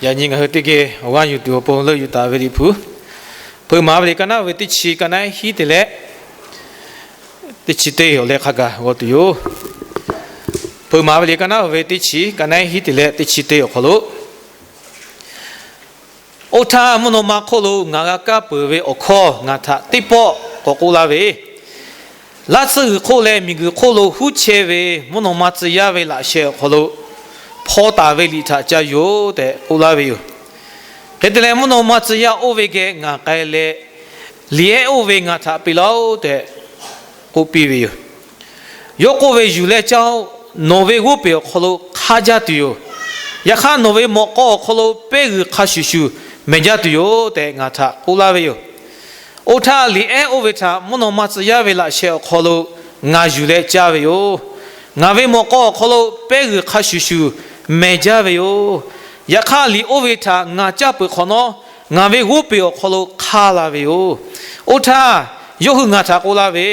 Yaꞈ nyi ngaˬ hui teˇ geh awˬ g'aˇ yuˬ tuˬ awˬ pon leuˆ yuˬ taˍ ve Liꞈ hpu, Hpeuꞈ maˍ ve liꞈ ka naˉ ve teˇ chi ka naˉ hiˉ te leh teˇ chi teˇ awˬ leh hk'a gaˬ g'aw tuˬ yoˬ. Hpeuꞈ maˍ ve liꞈ ka naˉ ve teˇ chi ka naˉ hiˉ te leh teˇ chi teˇ awˬ hk'aw lo, Oˇ htaˇ, mvuhˇ naw ma hk'oˆ lo ngaˬ g'a kaˇ peuˬ ve awˬ hkawˇ ngaˬ htaꞈ teˇ pawˆ k'awꞈ k'oˆ laˇ ve, Laˇ tsuhˇ g'uiˬ hk'oˆ leh miˬ guiˬ hk'oˆ lo huˉ chehˇ ve mvuhˇ naw ma tcuh yaˇ ve laꞈ sheh awˬ hk'aw lo hpaw taˍ ve liꞈ htaꞈ ca yuˬ-oˬ tehꞈ k'oˆ laˇ ve yoˬ. Hk'e te leh, mvuhˇ naw ma tcuh yaˇ oˇ ve geh ngaˬ k'ai leh, liꞈ ehˉ oˇ ve ngaˬ htaꞈ peꞈ laˇ-oˆ tehꞈ k'oˆ piˇ ve yoˬ. Yawˇ k'oˆ ve, Yuˬ leh caˇ-oˆ. Nawˬ ve g'oˇ peˬ awˬ hk'aw lo hk'aˇ jaˇ tuˬ yoˬ. Yaꞈ hk'aˇ, nawˬ ve mawꞈ k'aw awˬ hk'aw lo pehˇ g'uiˬ hk'a shuˍ shuˍ mehˬ jaˇ tuˬ yoˬ tehꞈ ngaˬ htaꞈ k'oˆ laˇ ve yoˬ. Oˇ htaˇ, liꞈ ehˉ oˇ ve htaꞈ mvuhˇ naw ma tcuh yaˇ ve laꞈ sheh awˬ hk'aw lo ngaˬ yuˬ leh caˇ ve yoˬ. Ngaˬ ve mawꞈ k'aw awˬ hk'aw lo pehˇ g'uiˬ hk'a shuˍ shuˍ mehˬ jaˇ ve yoˬ. Yaꞈ hk'aˇ, liꞈ oˇ ve htaꞈ ngaˬ caˇ peuˬ hk'awꞈ nawˉ, ngaˬ ve g'oˇ peˬ awˬ hk'aw lo hk'aˇ la ve yoˬ. Oˇ htaˇ, yawˇ hui ngaˬ htaꞈ k'oˆ laˇ ve,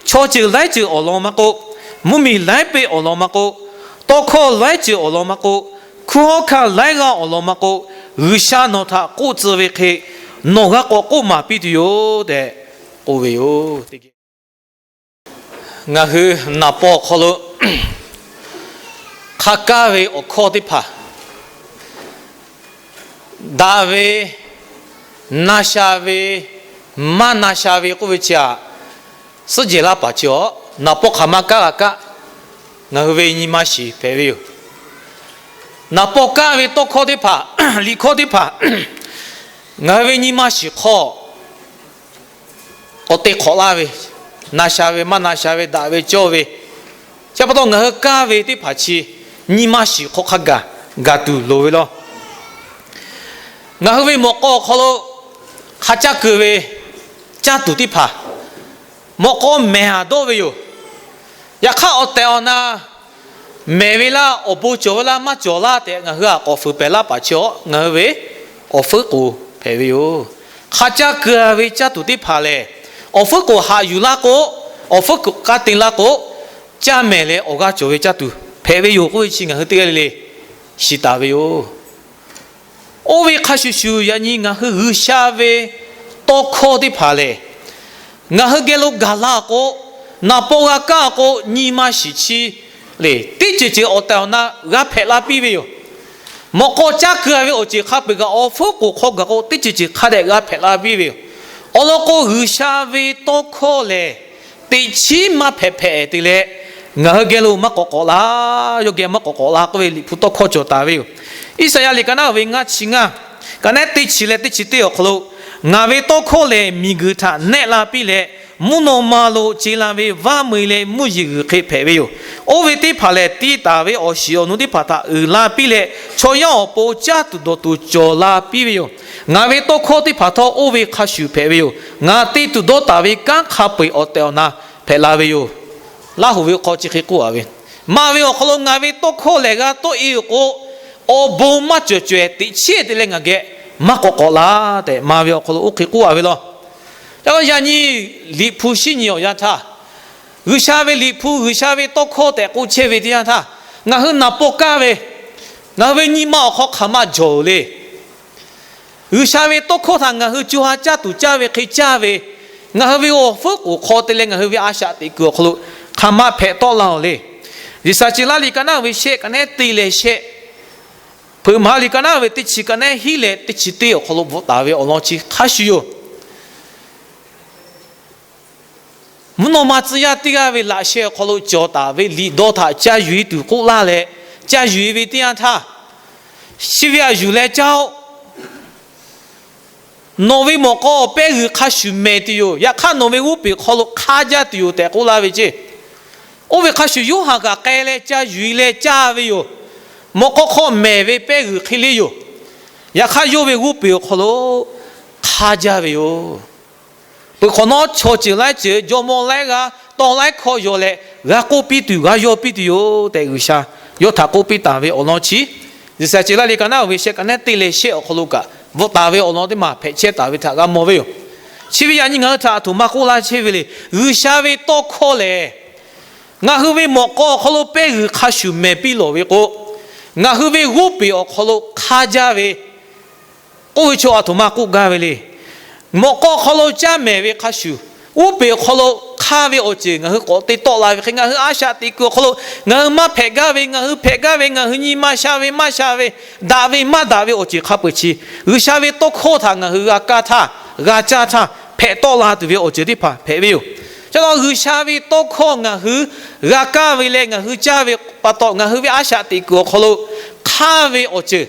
Chaw ceuˬ laiˉ ceuˬ awˬ lawn maˇ k'oˆ, mvuhˇmiˬ laiˉ peˆ awˬ lawn maˇ k'oˆ, tawˇ hkawˇ laiˉ ceuˬ awˬ lawn maˇ k'oˆ, hkunˉ hawˉ hkanˇ laiˉ g'aˇ awˬ lawn maˇ k'oˆ, G'uiˬsha nawˬ htaꞈ k'oˆ tcuh ve hk'e, nawˬ g'a k'awꞈ k'oˆ maˍ piˇ tuˬ yoˬ tehꞈ k'oˆ ve yoˬ. Ngaˬ hui naˍ paw awˬ hk'aw lo hk'a kaˇ ve awˬ hkawˇ teˇ hpaˍ, daꞈ ve, na sha ve, maˇ na sha ve k'oˆ ve chi aꞈ, suhˉ jehˬ laˇ paˍ chi awˬ, naˍ paw hk'aˬ ma kaˇ g'a kaˇ, ngaˬ hui ve nyi ma shiˍ hpehꞈ ve yoˬ. Naˍ paw kaˇ ve tawˇ hkawˇ teˇ hpaˍ, liꞈ hkawˇ teˇ hpaˍ, ngaˬ hui ve nyi ma shiˍ hk'aw k'awꞈ te hk'awꞈ laˇ ve, na sha ve, maˇ na sha ve, daꞈ ve, cawˇ ve, chi pa taw ngaˬ hui kaˇ ve teˇ hpaˍ chi nyi ma shiˍ hk'aw hk'a gaˬ gaˬ tuˬ loˍ ve law. Ngaˬ hui ve mawꞈ k'aw awˬ hk'aw lo hk'a caˇ keu ve caˇ tuˬ teˇ hpaˍ mawꞈ k'aw mehˬ aˍ dawˇ ve yoˬ. Yaꞈ hk'aˇ, awˬ tehˬ awˬ na mehˬ ve laˇ, awˬ bon cawˬ ve laˇ, maˇ cawˬ laˇ tehꞈ ngaˬ hui aꞈ k'awꞈ fuiˍ pehˍ laˇ paˍ chi awˬ, ngaˬ hui ve awˬ fuiˉ k'oˍ hpehꞈ ve yoˬ. Hk'a caˇ keu ve caˇ tuˬ teˇ hpaˍ lehˬ, awˬ fuiˉ k'oˍ haꞈ yuˬ laˇ k'o, awˬ fuiˉ k'oˍ k'aˇ te laˇ k'o, caˇ mehˬ leh awˬ g'aˇ cawˬ ve caˇ tuˬ hpehꞈ ve yoˬ k'oˆ ve chi ngaˬ hui teˇ g'aˇ le le shiˍ taˍ ve yoˬ. Oˇ ve hk'a shuˍ shuˍ, yaꞈ nyi ngaˬ hui G'uiˬsha ve tawˇ hkawˇ teˇ hpaˍ lehˬ, ngaˬ hui geh lo gaˬ la k'o, naˍ paw g'a kaˇ k'o, nyi ma shiˍ chi le teˇ ceuˬ ceuˬ awˬ tehˬ awˬ na g'a hpehꞈ la piˇ ve yoˬ. Mawꞈ k'aw caˇ keu ve awˬ ceuˬ hk'a peu-eˬ kaꞈ awˬ fuiˉ k'oˍ hk'aw gaˬ k'o, teˇ ceuˬ ceuˬ hk'a dehꞈ g'a hpehꞈ la piˇ ve yoˬ. Awˬ lawn k'o, G'uiˬsha ve tawˇ hkawˇ lehˬ, teꞈ chiˉ maˇ hpehꞈ hpehꞈ te leh, ngaˬ hui geh lo maˇ k'awꞈ k'awꞈ la, yawˇ geh maˇ k'awꞈ k'awꞈ la k'oˆ ve Liꞈ hpu tawˇ hkawˇ cawˬ taˍ ve yoˬ. Iˉsaˍyaˆ liꞈ ka naˉ ve ngaˇ chi ngaˇ, ka naˉ teˇ chi leh teˇ chi teˇ awˬ hk'aw lo, Ngaˬ ve tawˇ hkawˇ lehˬ, miˬguiˬ htaꞈ nehˆ la piˇ leh, mvuhˇ naw ma lo ce la ve vaˇ mui leh mvuhˇ yeˬ g'uiˬ hk'e hpehꞈ ve yoˬ. Oˇ ve teˇ hpaˍ lehˬ, te taˍ ve awˬ shiˍ awˬ nu teˇ hpaˍ htaꞈ uiˍ la piˇ leh, chaw yaˇ awˬ pon caˇ tuˬ dawˬ tuˬ cawˬ la piˇ ve yoˬ. Ngaˬ ve tawˇ hkawˇ teˇ hpaˍ htawˇ oˇ ve hk'a shuˍ hpehꞈ ve yoˬ. Ngaˬ te tuˬ dawˇ taˍ ve kanˉ hk'a peu-eˬ awˬ tehˬ awˬ na hpehꞈ la ve yoˬ. Laˇ hoꞈ ve hk'aw chi hk'e k'oˆ a ve, Maˇ ve awˬ hk'aw lo ngaˬ ve tawˇ hkawˇ lehˬ g'a tawˆ e-oˬ k'o, awˬ bon maˇ cawˬ cawehˬ teꞈ chiˉ te leh ngaˬ geh maˇ k'awꞈ k'awꞈ la tehꞈ, maˇ ve awˬ hk'aw lo oˇ hk'e k'oˆ a ve law. Yaꞈ nyi Liꞈ hpu shinˉ nyi awˬ yanˇ htaˇ, G'uiˬsha ve Liꞈ hpu, G'uiˬsha ve tawˇ hkawˇ tehꞈ k'oˆ chehˇ ve teˇ yanˇ htaˇ, ngaˬ hui naˍ paw kaˇ ve, ngaˬ hui ve nyi ma awˬ hk'aw hk'aˬ ma jawˬ le. G'uiˬsha ve tawˇ hkawˇ htaꞈ ngaˬ hui co ha caˇ tuˬ caˇ ve hk'e caˇ ve, ngaˬ hui ve awˬ fuiˉ k'oˍ hk'aw te leh ngaˬ hui ve a shaꞈ teꞈ kuiˬ awˬ hk'aw lo hk'aˬ ma hpehꞈ tawˆ la-oˬ le. G'uiˬsha chi laˇ liꞈ ka naˉ ve shehˆ ka naˉ te leh shehˆ, Hpeuꞈ maˍ liꞈ ka naˉ ve teˇ chi ka naˉ hiˉ leh teˇ chi teˇ awˬ hk'aw lo bvuhꞈ taˍ ve awˬ lawn chi hk'a shuˍ yoˬ. Mvuhˇ naw ma tcuh yaˇ teˇ g'aˇ ve laꞈ sheh awˬ hk'aw lo cawˬ taˍ ve liꞈ dawˇ htaꞈ ca yuˬ e tuˬ k'oˆ laˇ leh, ca yuˬ e ve teˇ yanˇ htaˇ, chi ve aꞈ yuˬ leh caˇ-oˆ. Nawˬ ve mawꞈ k'aw awˬ pehˇ g'uiˬ hk'a shuˍ mehˬ tuˬ yoˬ. Yaꞈ hk'aˇ, nawˬ ve g'oˇ peˬ hk'aw lo hk'aˇ jaˇ tuˬ yoˬ tehꞈ k'oˆ laˇ ve ceˇ. Oˇ ve hk'a shuˍ, Yoˇhanˬ kaꞈ k'ai leh ca yuˬ e leh caˇ ve yoˬ. Mawꞈ k'aw hk'aw mehˬ ve pehˇ g'uiˬ hk'e le yoˬ. Yaꞈ hk'aˇ, yawˇ ve g'oˇ peˬ awˬ hk'aw lo hk'aˇ jaˇ ve yoˬ. Peuˬ hk'awꞈ nawˉ, chaw ceuˬ laiˉ ceuˬ, jawˇmawˇ laiˉ g'aˇ, tawˇ laiˉ hkawˇ yaw leh g'a k'oˆ piˇ tuˬ, g'a yaw piˇ tuˬ yoˬ tehꞈ, G'uiˬsha yawˇ htaꞈ k'oˆ piˇ taˍ ve awˬ lawn chi, G'uiˬsha chi laˇ liꞈ ka naˉ ve shehˆ ka naˉ te leh shehˆ awˬ hk'aw lo kaꞈ bvuhꞈ taˍ ve awˬ lawn teˇ maˬ hpehꞈ chehˇ taˍ ve htaꞈ g'a mawˬ ve yoˬ. Chi ve yaꞈ nyi ngaˬ hui htaꞈ aˬ htoꞈ ma k'oˆ laˇ chehˇ ve le. G'uiˬsha ve tawˇ hkawˇ lehˬ, ngaˬ hui ve mawꞈ k'aw awˬ hk'aw lo pehˇ g'uiˬ hk'a shuˍ mehˬ piˇ lawˬ ve k'o, ngaˬ hui ve g'oˇ peˬ awˬ hk'aw lo hk'aˇ jaˇ ve k'oˆ ve chaw aˬ htoꞈ ma k'oˆ gaˇ ve le. Mawꞈ k'aw hk'aw lo caˇ mehˍ ve hk'a shuˍ, uˉ peunˍ awˬ hk'aw lo hk'aˇ ve awˬ ceuˬ ngaˬ hui k'awꞈ te tawˆ la ve hk'e, ngaˬ hui a shaꞈ teꞈ kuiˬ awˬ hk'aw lo ngaˬ hui maˇ hpehꞈ gaˇ ve, ngaˬ hui hpehꞈ gaˇ ve, ngaˬ hui nyi ma sha ve maˇ sha ve, daꞈ ve maˇ daꞈ ve awˬ ceuˬ hk'a peu-eˬ chi, G'uiˬsha ve tawˇ hkawˇ htaꞈ ngaˬ hui g'a kaˇ htaˇ, g'a caˇ htaˇ hpehꞈ tawˆ la tuˬ ve awˬ ceuˬ teˇ hpaˍ hpehꞈ ve yoˬ. Chi pa taw G'uiˬsha ve tawˇ hkawˇ ngaˬ hui g'a kaˇ ve leh ngaˬ hui caˇ ve pa taw, ngaˬ hui ve a shaꞈ teꞈ kuiˬ awˬ hk'aw lo hk'aˇ ve awˬ ceuˬ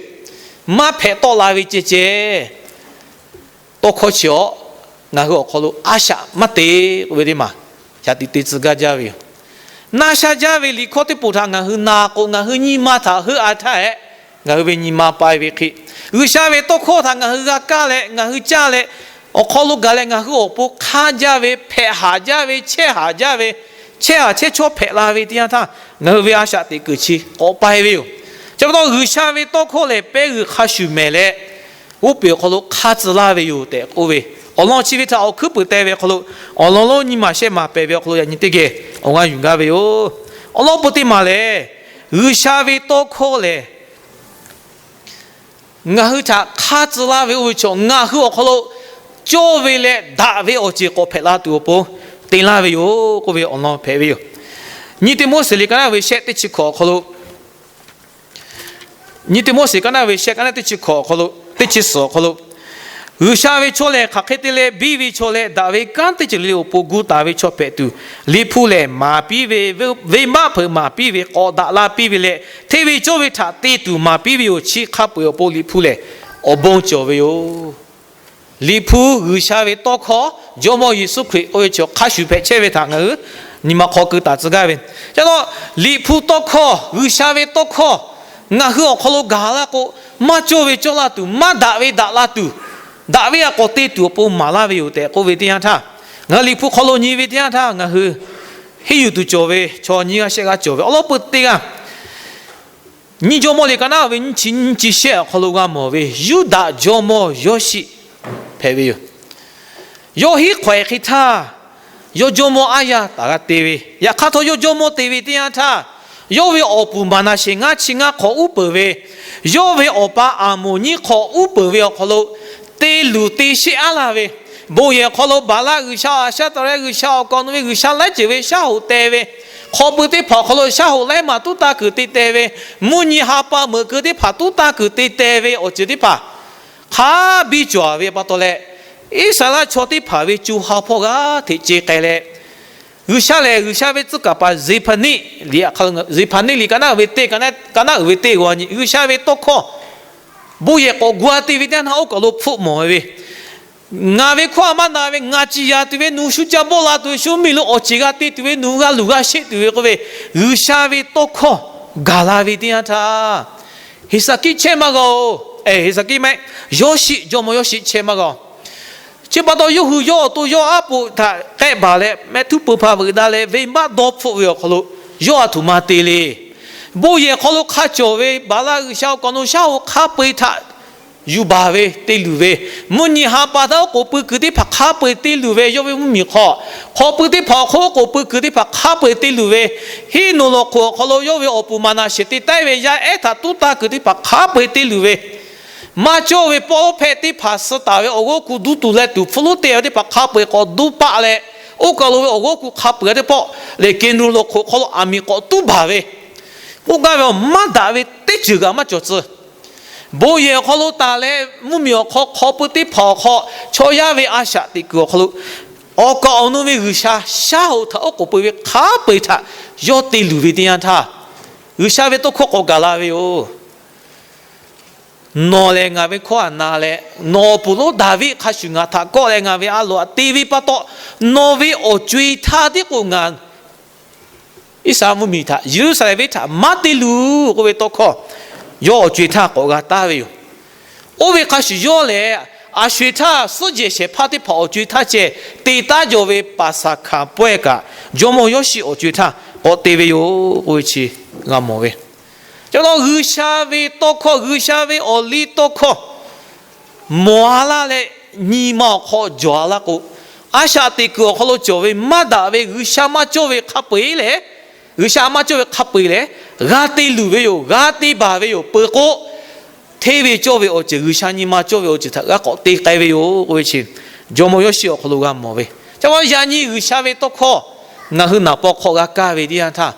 maˇ hpehꞈ tawˆ la ve ceh ceh, tawˇ hkawˇ chi awˬ ngaˬ hui awˬ hk'aw lo a shaꞈ maˇ te k'oˆ ve teˇ maˬ, shaˍ tiꞈ te tcuh gaˇ jaˇ ve yoˬ. Na sha jaˇ ve liꞈ hkawˇ teˇ poˬ htaꞈ ngaˬ hui na k'o, ngaˬ hui nyi ma htaꞈ heuˆ a htaˇ hehꞈ, ngaˬ hui ve nyi ma pai ve hk'e, G'uiˬsha ve tawˇ hkawˇ htaꞈ ngaˬ hui g'a kaˇ leh ngaˬ hui caˇ leh, awˬ hk'aw lo gaˬ leh ngaˬ hui awˬ pon hk'aˇ jaˇ ve, hpehꞈ haˍ jaˇ ve, chehˇ haˍ jaˇ ve, chehˇ haˍ chehˇ chawˇ hpehꞈ la ve teˇ yanˇ htaˇ, ngaˬ hui ve a shaꞈ teꞈ kuiˬ chi k'awꞈ pai ve yoˬ. Chi pa taw G'uiˬsha ve tawˇ hkawˇ lehˬ pehˇ g'uiˬ hk'a shuˍ mehˍ leh, uˉ peunˍ awˬ hk'aw lo hk'aˇ tcuh laˇ ve yoˬ tehꞈ k'oˆ ve, awˬ lawn chi ve htaꞈ awˬ hkuiˉ puiˍ te ve awˬ hk'aw lo, awˬ lawn lonˉ nyi maˬ shehˆ maˬ pehˍ ve awˬ hk'aw lo yaꞈ nyi teˇ geh awˬ g'aˇ yuˬ gaˇ ve yoˬ. Awˬ lawn peuˬ teˇ maˬ lehˬ, G'uiˬsha ve tawˇ hkawˇ lehˬ, ngaˬ hui htaꞈ hk'aˇ tcuh laˇ ve oˇ ve chaw, ngaˬ hui awˬ hk'aw lo cawˇ ve leh daꞈ ve awˬ ceuˬ k'awꞈ hpehꞈ la tuˬ awˬ pon te laˇ ve yoˬ k'oˆ ve awˬ lawn hpehꞈ ve yoˬ. Nyi Tiˆmoˉseˍ liꞈ ka naˆ ve shehˆ teˇ chi hkawꞈ awˬ hk'aw lo, Nyi Tiˆmoˉseˍ ka naˆ ve shehˆ ka naˆ teˇ chi hkawꞈ awˬ hk'aw lo, teˇ chi suhˍ awˬ hk'aw lo, G'uiˬsha ve chaw lehˬ hk'aˬ hk'e te leh biˇ ve chaw leh daꞈ ve kanˉ teˇ ceuˬ le le awˬ pon gu taˍ ve chaw hpehꞈ tuˬ, Liꞈ hpu lehˬ maˍ piˇ ve, venˇbaˆ hpeuꞈ maˍ piˇ ve, k'awꞈ daꞈ la piˇ ve leh, hteˇ ve cawˇ ve htaꞈ te tuˬ maˍ piˇ ve yoˬ. Chi hk'a peu-eˬ awˬ pon Liꞈ hpu lehˬ awˬ bon cawˬ ve yoˬ. Liꞈ hpu G'uiˬsha ve tawˇ hkawˇ, Jawˇmawˇ Yeˍsuˆ Hkriꞈ oˇ ve chaw hk'a shuˍ hpehꞈ chehˇ ve htaꞈ ngaˬ hui nyi ma hk'aw keu taˍ tcuh gaˇ ve. Chi pa taw, Liꞈ hpu tawˇ hkawˇ, G'uiˬsha ve tawˇ hkawˇ ngaˬ hui awˬ hk'aw lo gaˬ laˇ k'o, maˇ cawˇ ve cawˇ laˇ tuˬ, maˇ daꞈ ve daꞈ la tuˬ, daꞈ ve a k'awꞈ te tuˬ awˬ pon maˍ laˇ ve yoˬ tehꞈ k'oˆ ve teˇ yanˇ htaˇ, ngaˬ hui Liꞈ hpu hk'aw lo nyi ve teˇ yanˇ htaˇ ngaˬ hui henˇ yuˬ tuˬ cawˬ ve chaw nyiˇ g'aˇ shehˆ g'aˇ cawˬ ve awˬ lawn peuˬ teˇ g'aˇ Nyiˇ Jawˇmawˇ liꞈ ka naˆ ve nyiˇ chi nyiˇ chi shehˆ awˬ hk'aw lo g'a mawˬ ve Yuˇdaꞈ jawˇmawˇ Yawˇshiˆ hpehꞈ ve yoˬ. Yawˇ hiˉ hk'awꞈ e hk'e htaˇ, yawˇ jawˇmawˇ aˉ yaˇ taˍ g'a te ve, yaꞈ hk'aˇ htawˇ yawˇ jawˇmawˇ te ve teˇ yanˇ htaˇ, yawˇ ve awˬ puˍ Maˍnaˍsheˍ ngaˇ chi ngaˇ hk'awꞈ uˉ peunˍ ve, yawˇ ve awˬ pa Aˍmoˍ nyiˇ hk'awꞈ uˉ peunˍ ve awˬ hk'aw lo te luˬ te sheˆ aˉ laˇ ve, bon yehˬ awˬ hk'aw lo Baˍlaˆ g'uiˬsha, Aˍshaˉtaˍrehˆ g'uiˬsha, awˬ kaw nu ve g'uiˬsha laiˉ ceuˬ ve shaˉ hoꞈ teh ve, hk'aw pui teˇ hpaˍ awˬ hk'aw lo shaˉ hoꞈ laiˉ maˬ tuˉ taˇ kuiˬ te teh ve, mvuhˇ nyi ha pa meuꞈ keu teˇ hpaˍ tuˉ taˇ kuiˬ te teh ve awˬ ceuˬ teˇ hpaˍ hk'a biˇ cawˬ ve pa taw leh, Iˉsaˍreˍlaˆ chaw teˇ hpaˍ ve co ha hpawˇ g'aˇ hteꞈ ce k'ai leh, G'uiˬsha lehˬ G'uiˬsha ve tcuh kaˍ paˍ Zeˍhpaˍniˆ, Zeˍhpaˍniˆ liꞈ ka naˆ uiˍ ve teˇ, ka naˆ uiˍ ve teˇ g'aw nyi G'uiˬsha ve tawˇ hkawˇ bon yehˬ k'awꞈ gu a te ve teˇ yanˇ htaˇ oˇ kaˬ lo hpfuhˆ mawˬ ve, ngaˬ ve hkawˇ a maˇ na ve, ngaˬ ciˍ yanˍ tuˬ ve, nawˬ hui shu ca bawˆ la tuˬ ve, shu miˬ lo awˬ ceˬ g'a te tuˬ ve, nawˬ hui g'a luˬ g'a sheˆ tuˬ ve k'oˆ ve, G'uiˬsha ve tawˇ hkawˇ gaˬ la ve teˇ yanˇ htaˇ, Heˍsaˍkiˆ chehˇ maˇ g'a-oˬ. Heˍsaˍkiˆ maˇ heˆ, Yawˇshiˆ, jawˇmawˇ Yawˇshiˆ chehˇ maˇ g'a-oˬ. Chi pa taw yawˇ hui yawˇ awˬ to yawˇ aˉ poꞈ htaꞈ k'ehˆ baˬ leh mehˆ htuˉ peu hpa veuꞈ daꞈ leh venˇbaˆ dawˇ hpfuhˆ ve awˬ hk'aw lo yawˇ a htoꞈ ma te le. Bon yehˬ hk'aw lo hk'a cawˬ ve Baˍlaˆ g'uiˬsha awˬ kaw nu shaˉ hoꞈ hk'a peu-eˬ htaꞈ yuˬ baˬ ve te luˬ ve, mvuhˇ nyi ha pa htaˇ oˉ k'oˍ pui kuiˬ teˇ hpaˍ hk'a peu-eˬ te luˬ ve, yawˇ ve mvuhˇmiˬ hk'aw, hk'aw pui teˇ hpaˍ awˬ hk'oˆ oˉ k'oˍ pui kuiˬ teˇ hpaˍ hk'a peu-eˬ te luˬ ve, Hiˉnoˍ lawˬ hk'oꞈ awˬ hk'aw lo yawˇ ve awˬ puˍ Maˍnaˍsheˍ te taiˉ ve yaˇ ehˉ htaꞈ tuˉ taˇ kuiˬ teˇ hpaˍ hk'a peu-eˬ te luˬ ve, maˇ cawˇ ve pawˇ oˇ hpehꞈ teˇ hpaˍ suh taˍ ve awˬ g'awˇ hku duˇ tuˬ leh tuˬ hpfuhˇ lonˉ te ve teˇ hpaˍ hk'a peu-eˬ k'awꞈ duˇ paˆ leh, oˇ kaˬ lo ve awˬ g'awˇ hku hk'a peu-eˬ teˇ pawˆ lehˬ, Keˍnonˍ lawˬ hk'oꞈ awˬ hk'aw lo aˬ miˍ k'awꞈ tuˉ baˬ ve, k'oˆ gaˇ ve maˇ daꞈ ve teˇ ceuˬ g'aꞈ maˇ cawˬ tcuh. Bon yehˬ awˬ hk'aw lo taˍ leh mvuhˇmiˬ awˬ hk'aw hk'aw pui teˇ hpaˍ awˬ hk'aw chaw yaˇ ve a shaꞈ teꞈ kuiˬ awˬ hk'aw lo, awˬ kaˍ awˬ nu ve g'uiˬsha shaˉ hoꞈ htaꞈ oˉ k'oˍ pui ve hk'a peu-eˬ htaꞈ yawˇ te luˬ ve teˇ yanˇ htaˇ, G'uiˬsha ve tawˇ hkawˇ k'awꞈ gaˬ la ve yoˬ. Nawˬ lehˬ ngaˬ ve hkawˇ aꞈ na leh, nawˬ awˬ puˍ lonˉ Daˍviˆ hk'a shuˍ ngaˬ htaꞈ kawˆ leh ngaˬ ve a loꞈ aꞈ te ve pa taw, nawˬ ve awˬ co-e htaˇ tiˉ k'o ngaˬ Iˉsaˍreˍlaˆ mvuhˇmiˬ htaꞈ, Yeˍruˆsaˍlehnˍ venˇ htaꞈ maˇ te luˬ k'oˆ ve tawˇ hkawˇ yawˇ awˬ co-e htaˇ k'awꞈ g'a taˍ ve yoˬ. Oˇ ve hk'a shuˍ yawˇ lehˬ, aˬ sho-eˬ htaˇ suhˉ jehˬ shehˍ hpaˇ teˇ hpaˍ awˬ co-e htaˇ ceh te taˉ jaw ve Paˍsaˍhkaˍ pawehˇ kaꞈ jawˇmawˇ Yawˇshiˆ awˬ co-e htaˇ k'awꞈ te ve yoˬ k'oˆ ve chi g'a mawˬ ve. Chi pa taw G'uiˬsha ve tawˇ hkawˇ, G'uiˬsha ve awˬ liˇ tawˇ hkawˇ mawˬ-a laˇ leh nyi ma awˬ hk'aw jawˬ-a laˇ k'o, a shaꞈ teꞈ kuiˬ awˬ hk'aw lo cawˬ ve maˇ daꞈ ve G'uiˬsha maˇ cawˇ ve hk'a peu-eˬ lehˬ, G'uiˬsha maˇ cawˇ ve hk'a peu-eˬ lehˬ, g'a te luˬ ve yoˬ, g'a te baˬ ve yoˬ. Peuˬ k'o, hteˇ ve cawˇ ve awˬ ceuˬ, G'uiˬsha nyi ma cawˇ ve awˬ ceuˬ htaꞈ g'a k'awꞈ te k'ai ve yoˬ k'oˆ ve chi, Jawˇmawˇ Yawˇshiˆ awˬ hk'aw lo g'a mawˬ ve. Chi pa taw yaꞈ nyi G'uiˬsha ve tawˇ hkawˇ ngaˬ hui naˍ paw hk'aw g'a kaˇ ve teˇ yanˇ htaˇ,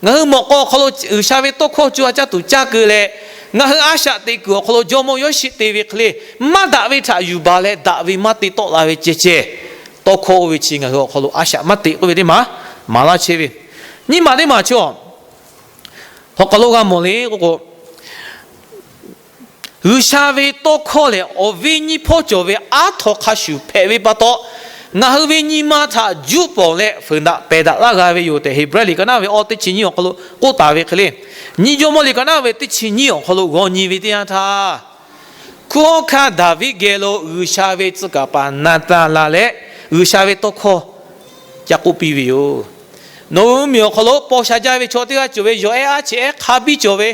ngaˬ hui mawꞈ k'aw awˬ hk'aw lo G'uiˬsha ve tawˇ hkawˇ co ha caˇ tuˬ caˇ keu leh, ngaˬ hui a shaꞈ teꞈ kuiˬ awˬ hk'aw lo Jawˇmawˇ Yawˇshiˆ te ve hk'e le, maˇ daꞈ ve htaꞈ yuˬ baˬ leh daꞈ ve maˇ te tawˆ la ve ceh ceh, tawˇ hkawˇ oˇ ve chi ngaˬ hui awˬ hk'aw lo a shaꞈ maˇ teꞈ k'oˆ ve teˇ maˬ maˍ laˇ chehˇ ve. Nyiˇ maˬ teˇ maˬ chi awˬ hk'aw lo g'a mawˬ le k'oˆ k'o, G'uiˬsha ve tawˇ hkawˇ lehˬ, awˬ viˉ nyiˇ hpawˇ cawˬ ve aˉ htaw hk'a shuˍ hpehꞈ ve pa taw, ngaˬ hui ve nyi ma htaꞈ juˆ pawˍ leh fuiˍ daꞈ pehˬ daꞈ laˇ g'a ve yoˬ tehꞈ, Heˍbrehˇ liꞈ ka naˉ ve awˇ teˇ chi nyiˇ awˬ hk'aw lo k'oˆ taˍ ve hk'e le, nyiˇ Jawˇmawˇ liꞈ ka naˉ ve teˇ chi nyiˇ awˬ hk'aw lo g'aw nyi ve teˇ yanˇ htaˇ, hkunˉ hawˉ hkanˇ Daˍviˆ geh lo G'uiˬsha ve tcuh kaˍ paˍ Naˍtanˍ laˬ leh, G'uiˬsha ve tawˇ hkawˇ ca k'oˆ piˇ ve yoˬ. Nawˬ hui mvuhˇmiˬ awˬ hk'aw lo paw sha jaˇ ve chaw teˇ g'aˇ cawˬ ve, yawˬ ehˉ aˉ cheꞈ ehˉ hk'a biˇ cawˬ ve,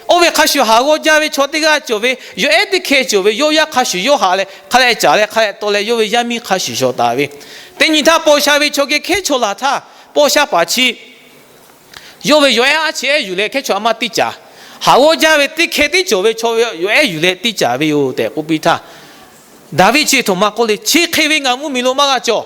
oˇ ve hk'a shuˍ haˍ g'awˇ jaˇ ve chaw teˇ g'aˇ cawˬ ve, yawˬ ehˉ teˇ hkeh cawˬ ve, yawˇ yaˇ hk'a shuˍ yawˇ haꞈ leh hk'a leh caˍ leh hk'a leh taw leh yawˇ ve yaˇ miˇ hk'a shuˍ shawˍ taˍ ve, teˇ nyi htaˇ paw sha ve chaw geh hkehˉ chaw laˬ htaˇ, paw sha paˍ chi yawˇ ve yawˬ ehˉ aˉ cheꞈ ehˉ yuˬ leh hkehˉ chaw a maˇ tiˇ caˍ. Haˍ g'awˇ jaˇ ve teˇ hkeh tiˉ cawˬ ve chaw ve yawˬ ehˉ yuˬ leh tiˇ caˍ ve yoˬ tehꞈ k'oˆ piˇ htaˇ, Daˍviˆ chi htoꞈ ma k'oˆ le, Chi hk'e ve ngaˬ mvuhˇmiˬ lo maˇ g'a cawˬ.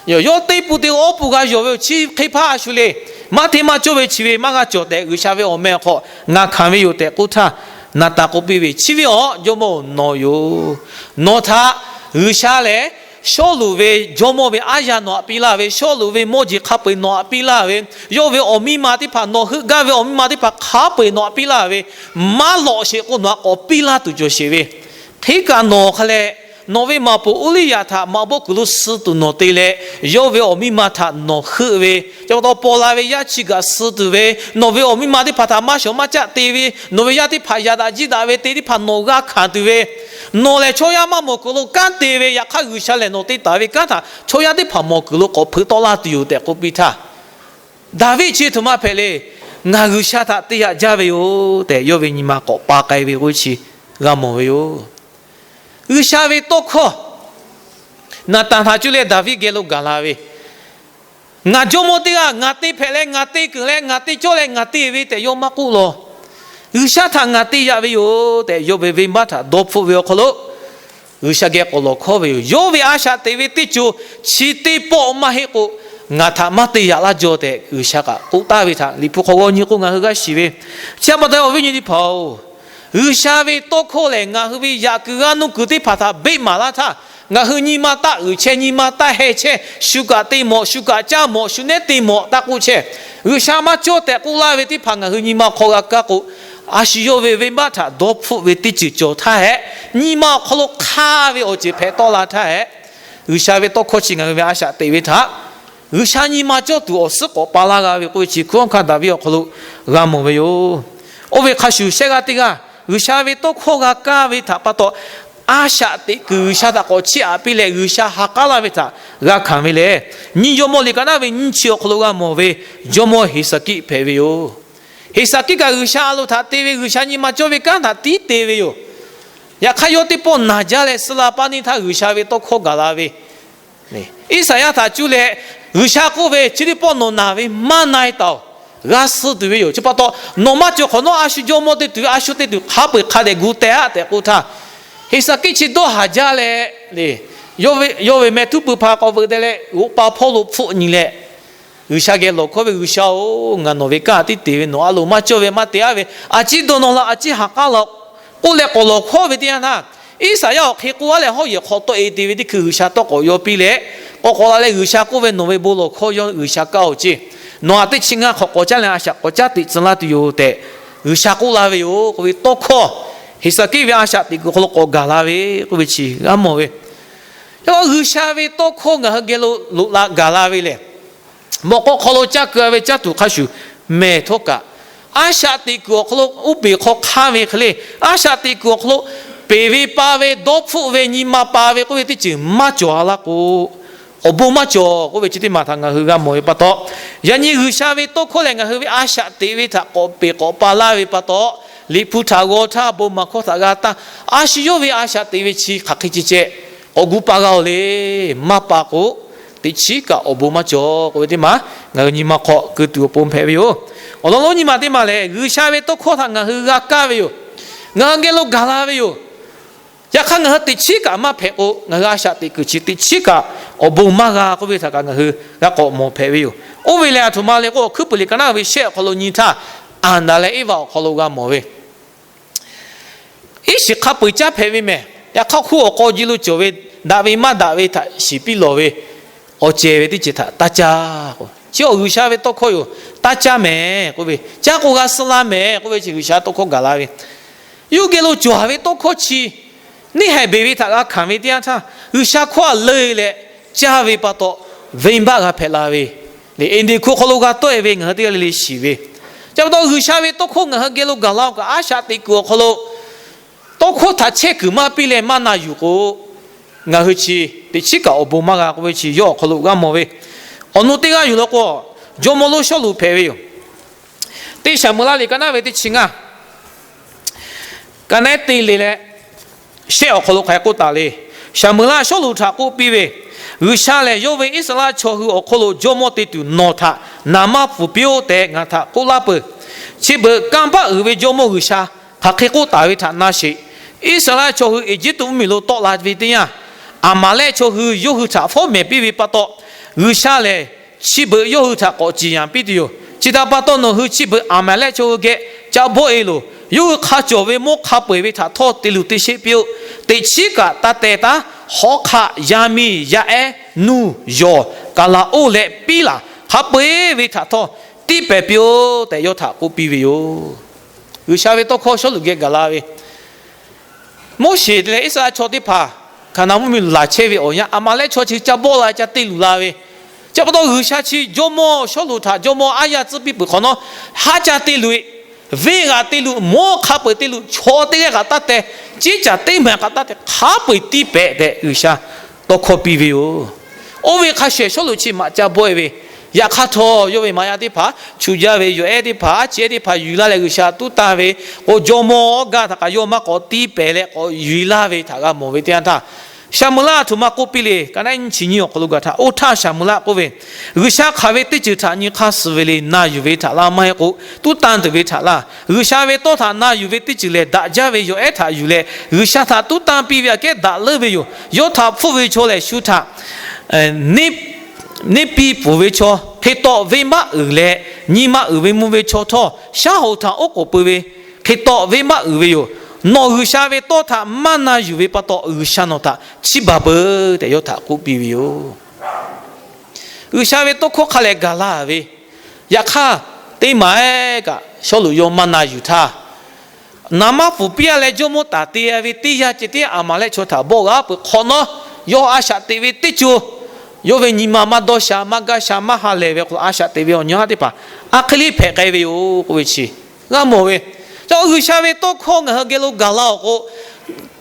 Yawˇ teˇ pun te awˉ pun g'a yawˬ ve yoˬ. Chi hk'e hpaˇ a shu le. Maˇ hteˇ maˇ cawˇ ve chi ve maˇ g'a cawˬ tehꞈ, G'uiˬsha ve awˬ meh awˬ hk'aw ngaˬ hkanˍ ve yoˬ tehꞈ k'oˆ htaˇ, Naˍtanˍ k'oˆ piˇ ve, Chi ve awˬ jawˇmawˇ nawˬ yoˬ. Nawˬ htaꞈ G'uiˬsha lehˬ, Sawˉluꞈ ve jawˇmawˇ ve aˉ yaˇ nawˬ htaꞈ piˇ laˇ ve, Sawˉluꞈ ve mawˇ jeˬ hk'a peu-eˬ nawˬ htaꞈ piˇ laˇ ve, yawˇ ve awˬ miˇ ma teˇ hpaˍ, nawˬ heuˆ gaˇ ve awˬ miˇ ma teˇ hpaˍ hk'a peu-eˬ nawˬ htaꞈ piˇ laˇ ve, maˇ lawꞈ sheˍ k'o nawˬ htaꞈ k'awꞈ piˇ laˇ tuˬ cawˬ sheˍ ve, hteˇ kaꞈ nawˬ hk'a leh nawˬ ve maˍ poˍ Uˇliˇyaꞈ htaꞈ maꞈ bawˆ kuiˬ lo suh tuˬ nawˬ te leh, yawˇ ve awˬ miˇ ma htaꞈ nawˬ heuˆ ve, chi pa taw paw la ve yaˇ chi kaꞈ suh tuˬ ve, nawˬ ve awˬ miˇ ma teˇ hpaˍ htaꞈ maˇ shawˍ maˇ caˆ te ve, nawˬ ve yaˇ teˇ hpaˍ yaꞈ daꞈ jiˇ daꞈ ve te teˇ hpaˍ nawˬ g'a hkanˍ tuˬ ve, nawˬ lehˬ chaw yaˇ maˇ mawˬ kuiˬ lo kanˉ te ve, yaꞈ hk'aˇ G'uiˬsha lehˬ nawˬ te taˍ ve kanˉ htaꞈ chaw yaˇ teˇ hpaˍ mawˬ kuiˬ lo k'awꞈ hpeuꞈ tawˆ laˇ tuˬ yoˬ tehꞈ k'oˆ piˇ htaˇ, Daˍviˆ chi htoꞈ ma hpehꞈ le. Ngaˬ G'uiˬsha htaꞈ te yaꞈ jaˇ ve yoˬ tehꞈ, yawˇ ve nyi ma k'awꞈ pa k'ai ve k'oˆ ve chi g'a mawˬ ve yoˬ. G'uiˬsha ve tawˇ hkawˇ Naˍtanˍ htaꞈ cuˇ leh Daˍviˆ geh lo gaˬ la ve, Ngaˬ jawˇmawˇ teˇ g'aˇ ngaˬ te hpehꞈ leh ngaˬ te keunˍ leh ngaˬ te cawˇ leh ngaˬ te ve tehꞈ yawˇ maˇ k'oˆ law. G'uiˬsha htaꞈ ngaˬ te yaꞈ ve yoˬ tehꞈ, yawˇ ve venˇbaˆ htaꞈ dawˇ hpfuhˆ ve awˬ hk'aw lo G'uiˬsha geh k'awꞈ lawˬ hkawˉ ve yoˬ. Yawˇ ve a shaꞈ teꞈ ve teˇ co chi teˇ pawˆ maˇ heˆ k'o, ngaˬ htaꞈ maˇ te yaꞈ laˇ jaw tehꞈ G'uiˬsha kaꞈ k'oˆ taˍ ve htaꞈ Liꞈ hpu hk'aw g'aw nyi k'o ngaˬ hui g'a shiˍ ve. Chi pa taw awˬ viˉ nyi teˇ hpaˍ-oˬ, G'uiˬsha ve tawˇ hkawˇ lehˬ ngaˬ hui ve yaꞈ kuiˬ g'a nuˇ kuiˬ teˇ hpaˍ htaꞈ beˆ maˍ laˇ htaˇ, ngaˬ hui nyi ma taˆ uiˍ chehˇ, nyi ma taˆ heh chehˇ, shu kaꞈ te mawꞈ, shu kaꞈ caˇ mawꞈ, shu nehˉ te mawꞈ taˇ k'oˆ chehˇ. G'uiˬsha maˇ cawˇ tehꞈ k'oˆ laˇ ve teˇ hpaˍ ngaˬ hui nyi ma hk'aw g'a kaˇ k'o, a shu yawˇ ve venˇbaˆ htaꞈ dawˇ hpfuhˆ ve teˇ ceuˬ cawˬ htaˇ hehꞈ, nyi ma awˬ hk'aw lo hk'aˇ ve awˬ ceuˬ hpehꞈ tawˆ la htaˇ hehꞈ, G'uiˬsha ve tawˇ hkawˇ chi ngaˬ hui ve a shaꞈ teꞈ ve htaꞈ G'uiˬsha nyi ma cawˇ tuˬ awˬ suhˉ k'awꞈ pa laˇ g'a ve k'oˆ ve chi hkunˉ hawˉ hkanˇ Daˍviˆ awˬ hk'aw lo g'a mawˬ ve yoˬ. Oˇ ve hk'a shuˍ shehˆ g'aˇ teˇ g'aˇ G'uiˬsha ve tawˇ hkawˇ g'a kaˇ ve htaꞈ pa taw, a shaꞈ teꞈ kuiˬ G'uiˬsha htaꞈ k'awꞈ chiˇ aꞈ piˇ leh G'uiˬsha ha k'aˉ laˇ ve htaꞈ g'a hkanˍ ve lehˬ, nyiˇ Jawˇmawˇ liꞈ ka naˉ ve nyiˇ chi awˬ hk'aw lo g'a mawˬ ve Jawˇmawˇ Heˍsaˍkiˆ hpehꞈ ve yoˬ. Heˍsaˍkiˆ kaꞈ G'uiˬsha a loˍ htaꞈ te ve, G'uiˬsha nyi ma cawˇ ve kanˉ htaꞈ tiˉ te ve yoˬ. Yaꞈ hk'aˇ yawˇ teˇ pawˆ naˬ jaˇ leh suh la paˇ neˇ htaˇ G'uiˬsha ve tawˇ hkawˇ gaˬ la ve Iˉsaˍyaˆ htaꞈ cuˇ leh G'uiˬsha k'oˆ ve, Chi teˇ pawˆ nawˬ naˬ ve maˇ na-e taˍ-oˬ, g'a suh tuˬ ve yoˬ. Chi pa taw nawˬ maˇ cawˬ hk'awꞈ nawˉ a shu jawˇmawˇ te tuˬ ve, a shu te tuˬ hk'a peu-eˬ hk'a dehꞈ gu teh-aˆ tehꞈ k'oˆ htaˇ, Heˍsaˍkiˆ chi dawˇ haˍ jaˇ leh, yawˇ ve meh htuˉ pui hpa k'awꞈ veuꞈ deh leh g'oꞈ pa hpawˇ lo hpfuhˆ nyi leh, G'uiˬsha geh lawˬ hkawˉ ve, G'uiˬsha-oˬ, ngaˬ nawˬ ve kanˉ tiˉ te ve, nawˬ a loˍ maˇ cawˇ ve maˇ te-aˉ ve, a ciˉ dawˇ nawˇ la, a ciˉ ha k'aˉ la-oˬ k'oˆ leh k'awꞈ lawˬ hkawˉ ve teˇ yanˇ htaˇ, Iˉsaˍyaˆ awˬ hk'e k'oˆ-a leh hawˉ yehˬ hk'aw tawˆ-e te ve teˇ hkui G'uiˬsha tawˇ k'awꞈ yaw piˇ leh, k'awꞈ k'awꞈ la leh G'uiˬsha k'oˆ ve, Nawˬ ve bon lawˬ hkawˇ yawˇ G'uiˬsha kaˇ-oˬ ceˇ. Nawˬ htaꞈ teˇ chi ngaˇ hk'awꞈ k'awꞈ caˉ leh a shaꞈ k'awꞈ caˉ teꞈ tcuh laˇ tuˬ yoˬ tehꞈ G'uiˬsha k'oˆ la ve yoˬ k'oˆ ve tawˇ hkawˇ, Heˍsaˍkiˆ ve a shaꞈ teꞈ kuiˬ awˬ hk'aw lo k'awꞈ gaˬ la ve k'oˆ ve chi g'a mawˬ ve. Yaꞈ hk'aˇ G'uiˬsha ve tawˇ hkawˇ ngaˬ hui geh lo loꞈ la gaˬ la ve lehˬ, mawꞈ k'aw hk'aw lo caˇ keu-a ve caˇ tuˬ hk'a shuˍ mehˬ htawˇ kaꞈ, a shaꞈ teꞈ kuiˬ awˬ hk'aw lo uˉ peˬ hk'aw hk'aˇ ve hk'e le, a shaꞈ teꞈ kuiˬ awˬ hk'aw lo peˬ ve pa ve, dawˇ hpfuhˆ ve, nyi ma pa ve k'oˆ ve teˇ ceuˬ maˇ cawˬ-a laˇ k'o, awˬ bon maˇ cawˬ k'oˆ ve chi teˇ maˬ htaꞈ ngaˬ hui g'a mawˬ ve pa taw, yaꞈ nyi G'uiˬsha ve tawˇ hkawˇ lehˬ ngaˬ hui ve a shaꞈ teꞈ ve htaꞈ k'awꞈ peˬ k'awꞈ pa laˇ ve pa taw, Liꞈ hpu htaꞈ g'aw htaˇ bon maˍ hkawˇ htaꞈ g'a taˇ, a shu yawˇ ve a shaꞈ teꞈ ve chi hk'aˬ hk'e ceh ceh k'awꞈ gu pa g'a-oˬ le. Maˇ pa k'o, teꞈ chiˉ kaꞈ awˬ bon maˇ cawˬ k'oˆ ve teˇ maˬ ngaˬ hui nyi ma hk'aw keu tuˬ awˬ pon hpehꞈ ve yoˬ. Awˬ lawn lonˉ nyi ma teˇ maˬ lehˬ, G'uiˬsha ve tawˇ hkawˇ htaꞈ ngaˬ hui g'a kaˇ ve yoˬ. Ngaˬ hui geh lo gaˬ la ve yoˬ. Yaꞈ hk'aˇ, ngaˬ hui teꞈ chiˉ kaꞈ maˇ hpehꞈ k'o, ngaˬ hui a shaꞈ teꞈ kuiˬ chi teꞈ chiˉ kaꞈ awˬ bon maˇ g'a k'oˆ ve htaꞈ kaꞈ ngaˬ hui g'a k'awꞈ mawˬ hpehꞈ ve yoˬ. Oˇ ve lehˬ, aˬ htoꞈ ma le k'o, Hkuiˉ puiˍ liꞈ ka naˉ ve shehˆ awˬ hk'aw lo nyi htaˇ, Aˍdanˍ leh Eˇvaꞈ awˬ hk'aw lo g'a mawˬ ve, iˉ shiˍ hk'a peu-eˬ caˉ hpehꞈ ve mehˬ. Yaꞈ hk'aˇ, hkunˉ awˬ k'aw ji lo cawˬ ve, daꞈ ve maˇ daꞈ ve htaꞈ shiˍ piˇ lawˬ ve awˬ cehˬ ve teˇ ceuˬ htaꞈ taˇ caˇ k'o, chi awˬ G'uiˬsha ve tawˇ hkawˇ yoˬ. Taˇ caˇ mehˍ k'oˆ ve, caˇ k'o g'a suh la mehˍ k'oˆ ve chi G'uiˬsha tawˇ hkawˇ gaˬ la ve. Yawˇ geh lo cawˬ ve tawˇ hkawˇ chi neˇ haiˬ beˬ ve htaꞈ g'a hkanˍ ve teˇ yanˇ htaˇ, G'uiˬsha hkawˇ a leuˆ leh caˇ ve pa taw, venˇbaˆ g'a hpehꞈ la ve, le eˍdeˍ hku hk'aw lo g'a tawˆ-e ve ngaˬ hui teˇ g'aˇ le le shiˍ ve. Chi pa taw, G'uiˬsha ve tawˇ hkawˇ ngaˬ hui geh lo gaˬ la-o kaꞈ, a shaꞈ teꞈ kuiˬ awˬ hk'aw lo tawˇ hkawˇ htaꞈ chehˇ kuiˬ maˇ piˇ leh maˇ na yuˬ k'o, ngaˬ hui chi teꞈ chiˉ kaꞈ awˬ bon maˇ g'a k'oˆ ve chi yawˇ awˬ hk'aw lo g'a mawˬ ve. Awˬ nu teˇ g'aˇ yuˬ law k'o, jawˇmawˇ lonˉ Sawˉluꞈ hpehꞈ ve yoˬ. Teˇ Saˍmoˍeˍlaˆ liꞈ ka naˉ ve teˇ chi ngaˇ, ka naˉ te le leh, shehˆ awˬ hk'aw lo hk'aˬ hk'e k'oˆ taˍ le. Saˍmoˍeˍlaˆ Sawˉluꞈ htaꞈ k'oˆ piˇ ve, G'uiˬsha lehˬ yawˇ ve Iˉsaˍreˍlaˆ chaw hui awˬ hk'oˆ lo jawˇmawˇ te tuˬ nawˬ htaꞈ naˍ manˇ pfuhˍ piˇ-oˆ tehꞈ ngaˬ htaꞈ k'oˆ laˇ peuˬ. Chi beuꞈ kanˇ paˆ uiˍ ve jawˇmawˇ G'uiˬsha hk'aˬ hk'e k'oˆ taˍ ve htaꞈ na sheˍ. Iˉsaˍreˍlaˆ chaw hui Eˇjiˇtuꞈ mvuhˇmiˬ lo tawˆ la ve teˇ yanˇ, Aˍmaˍlehˆ chaw hui yawˇ hui htaꞈ fawˉ mehˍ piˇ ve pa taw, G'uiˬsha lehˬ chi beuꞈ yawˇ hui htaꞈ k'awꞈ ciˍ yanˍ piˇ tuˬ yoˬ. Chi htaꞈ pa taw, nawˬ hui chi beuꞈ Aˍmaˍlehˆ chaw hui geh ca bawˆ-e loˬ. Yawˇ hui hk'a cawˬ ve mawˇ hk'a peu-eˬ ve htaꞈ htawˇ te luˬ te sheˆ piˇ-oˆ. Teꞈ chiˉ kaꞈ taˇ teh taˉ. Hawˉ hk'aˆ, yaˇ miˇ, yaˇ ehˉ, nuˇ, yawˬ, kaˍlaˍoˆ leh piˉlaˬ hk'a peu-eˬ ve htaꞈ htawˇ tiˇ pehˍ piˇ-oˆ tehꞈ yawˇ htaꞈ k'oˆ piˇ ve yoˬ. G'uiˬsha ve tawˇ hkawˇ Sawˉluꞈ geh gaˬ la ve, Moˉseˍ leh Iˉsaˍreˍlaˆ chaw teˇ hpaˍ Hkaˍnanˍ mvuhˇmiˬ laˬ chehˇ ve awˬ yanˇ, Aˍmaˍlehˆ chaw chi ca bawˆ la, ca te luˬ la ve. Chi pa taw, G'uiˬsha chi jawˇmawˇ Sawˉluꞈ htaꞈ jawˇmawˇ aˉ yaˇ tcuhˉ piˇ peuˬ hk'awꞈ nawˉ, haˉ ca te luˬ-e, venˇ g'aꞈ te luˬ, mawˇ hk'a peu-eˬ te luˬ, chaw teˇ g'aˇ kaꞈ taˇ teh, ciˉ caˬ teˇ maˬ kaꞈ taˇ teh, hk'a peu-eˬ tiˇ pehˍ tehꞈ G'uiˬsha tawˇ hkawˇ piˇ ve yoˬ. Oˇ ve hk'a shuˍ shuˍ Sawˉluꞈ chi maꞈ ca bawˆ-e ve, yaꞈ hk'aˇ htawˇ yawˇ ve maꞈ yaˇ teˇ hpaˍ, chu jaˇ ve yawˬ ehˉ teˇ hpaˍ, aˉ chi ehˉ teˇ hpaˍ yuˬ laˇ leh G'uiˬsha tuˉ tanˇ ve, k'o jawˇmawˇ gaˇ htaꞈ kaꞈ yawˇ maˇ k'awꞈ tiˇ pehˍ leh k'awꞈ yuˬ-e laˇ ve htaꞈ g'a mawˬ ve teˇ yanˇ htaˇ, Saˍmoˍeˍlaˆ a htoꞈ ma k'oˆ piˇ le, ka naˉ nyiˇ chi nyiˇ awˬ hk'aw lo gaˬ htaˇ, oˇ htaˇ Saˍmoˍeˍlaˆ k'oˆ ve, G'uiˬsha hk'aˬ ve teˇ ceuˬ htaꞈ nyi hk'aˇ suh ve le, na yuˬ ve htaꞈ laˇ maˇ heˆ k'o, tuˉ tanˇ tuˬ ve htaꞈ laˇ. G'uiˬsha ve tawˇ htaꞈ na yuˬ ve teˇ ceuˬ lehˬ, daꞈ jaˇ ve yawˬ ehˉ htaꞈ yuˬ leh G'uiˬsha htaꞈ tuˉ tanˇ piˇ ve aꞈ kehˉ daꞈ leuˉ ve yoˬ. Yawˇ htaꞈ hpfuhˆ ve chaw lehˬ, shu htaꞈ neˇ piˇ pfuhˍ ve chaw, hk'e tawˆ venˇbaˆ uiˍ leh nyi ma uiˍ ve mvuh ve chaw htawˇ, shaˉ hoꞈ htaꞈ oˉ k'oˍ peu ve hk'e tawˆ venˇbaˆ uiˍ ve yoˬ. Nawˬ G'uiˬsha ve tawˇ htaꞈ maˇ na yuˬ ve pa taw, G'uiˬsha nawˬ htaꞈ chiˇ baˬ peuˬ tehꞈ yawˇ htaꞈ k'oˆ piˇ ve yoˬ. G'uiˬsha ve tawˇ hkawˇ hk'a lehˬ gaˬ la ve, yaꞈ hk'aˇ, teˇ maˬ ehˉ kaꞈ Sawˉluꞈ yawˇ maˇ na yuˬ htaˇ, naˍ manˇ pfuhˍ piˇ-a leh jawˇmawˇ taˍ te-a ve teˇ yanˇ ceh tiˉ Aˍmaˍlehˆ chaw htaꞈ bawˆ g'a peuˬ hk'awꞈ nawˉ, yawˇ a shaꞈ teꞈ ve teˇ co, yawˇ ve nyi ma maˇ dawˇ sha, maˇ gaˇ sha, maˇ ha lehˬ ve hk'aw lo a shaꞈ teꞈ ve awˬ nyi haˉ teˇ hpaˍ a hk'e le hpehꞈ k'ai ve yoˬ k'oˆ ve chi g'a mawˬ ve. Ca G'uiˬsha ve tawˇ hkawˇ ngaˬ hui geh lo gaˬ la-awˬ k'o,